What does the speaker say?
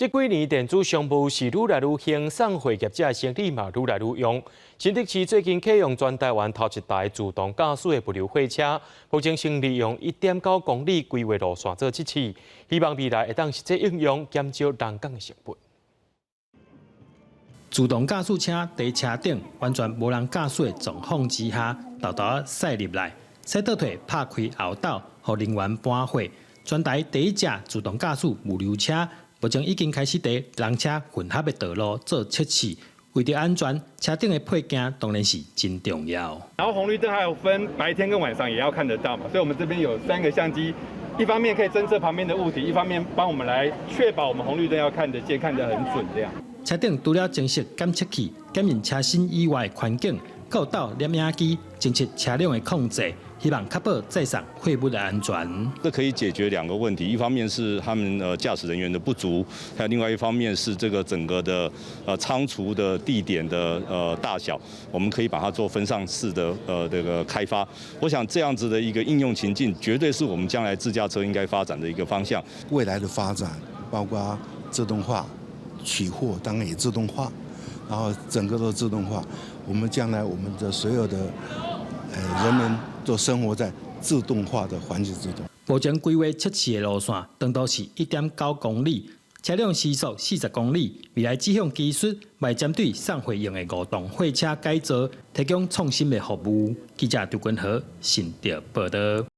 這幾年電子商務是愈來愈興，送貨業者生理嘛愈來愈旺。新竹市最近啟用全台灣頭一台自動駕駛的物流貨車，目前先利用1.9公里規劃路線做測試，希望未來會當實際應用，減少人工的成本。自動駕駛車佇車頂完全無人駕駛的狀況之下，沓沓仔駛入來，駛倒退拍開後斗，予人員搬貨。全台第一隻自動駕駛物流車，目前已經開始佇人車混合的道路做測試。為著安全，車頂的配件當然是真重要。然後紅綠燈還有分白天跟晚上也要看得到嘛，所以我們這邊有三個相機，一方面可以偵測旁邊的物體，一方面幫我們來確保我們紅綠燈要看得見、看得很準這樣。車頂除了增設檢測器、檢驗車身以外的環境，閣有斗攝影機偵測車輛的控制，希望確保載送貨物的安全。這可以解決兩個問題，一方面是他們駕駛人員的不足，還有另外一方面是這個整個的倉儲的地點的大小，我們可以把它做分散式的這個開發。我想這樣子的一個應用情境，絕對是我們將來自駕車應該發展的一個方向。未來的發展包括自動化、取貨，當然也自動化，然後整個都自動化。我們將來我們的所有的人們都生活在自動化的環境之中。目前規劃測試的路線，長度是1.9公里，車輛時速40公里。未來這項技術會針對送貨用的五棟貨車改造，提供創新的服務。記者張君和新竹報導。